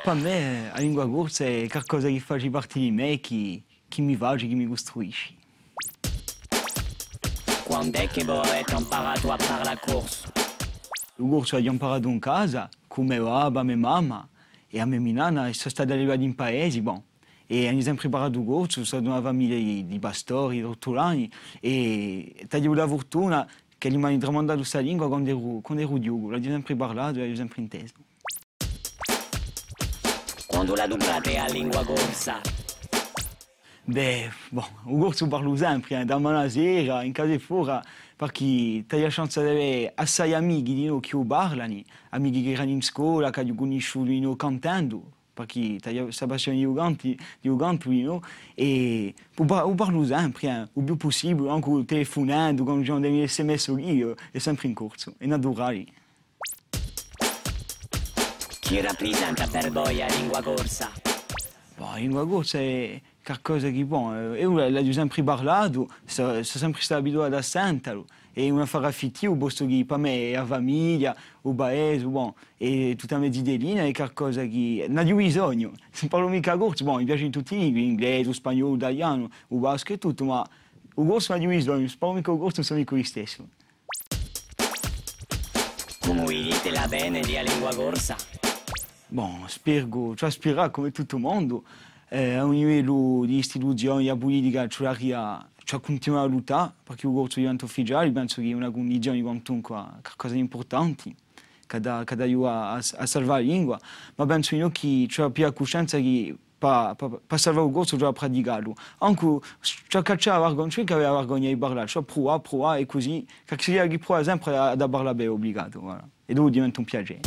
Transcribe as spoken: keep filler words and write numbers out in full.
Pà mè, a lingua corsa hè qualcosa chì faci parti di mè, chì, chì mi faci, chì mi custruisci. Quand'hè chì vo avete amparatu à parlà corsu? U corsu l'aghju amparatu in casa, cù me babbu, a me mamma è a me minnanna, è sò statu allevatu in paesi, bon. È aghju sempri parlatu corsu, sò d'una famiglia di, di pastori, d'ortulani, è t'aghju avutu a furtuna ch'elli m'ani tramandatu sta lingua quand'eru, quand'eru ghjocu, l'aghju sempri parlatu è l'aghju sempri intesu. Quandu l'aduprate a lingua corsa? Bè, bon, u corsu u parlu sempri, eh, da mane à sera, in casa è fora, parchì t'aghju a chance d'avè assai amichi dinò chì u parlani, amichi chì erani in scola, ch'aghju cunnisciutu dinò cantendu, parchì t'aghju sta passione di u canti, di u cantu dinò, è u pa-, u parlu sempri, eh, u più pussibule, ancu telefunendu, quandu ci mandemu i S M S o chì, hè sempri in corsu, hè naturali. Chì raprisenta per voi a lingua corsa? Bon, a lingua corsa hè qualcosa chì, bon, eh, eiu l'aghju sempri parlatu, sò, sò sempri statu abituatu à sentelu, hè un affare affittivu, postu chì pà mè hè a famiglia, u paese, bon, è tutta a me zitellina, hè qualcosa chì n'aghju bisognu. S'ùn parlu micca corsu, bon, mi piacenu tutti i lingui, l'inglese, u spagnolu, u talianu, u bascu è tuttu, ma u corsu n'aghju bisognu, s'ùn parlu micca u corsu, ùn sò micca u listessu. Cumu vidite l'avvene di a lingua corsa? Bon, speru, ci hè à spirà cum'è tuttu u mondu, eh, à un livellu di istituzioni, di a pulitica, ci vularia, ci hè à cuntinuà à luttà, parchì u corsu diventa ufficiale, pensu chì hè una cundizioni quantunque qualcosa d'impurtanti, chì hà da, chì hà da aiutà à, à, à salvà a lingua, ma pensu eiu chì ci hè à piglià cuscenza chì pà, pà, pà salvà u corsu ci hè à praticalu. Ancu ciò chì ci hè a vargogna, ci hè chì avè a vargogna di parlà, ci hè à pruvà, pruvà, è cusì, chì si dice chì prova sempre hà, hà da parlà bè, obligatu, voilà. È dopu diventa un piacè.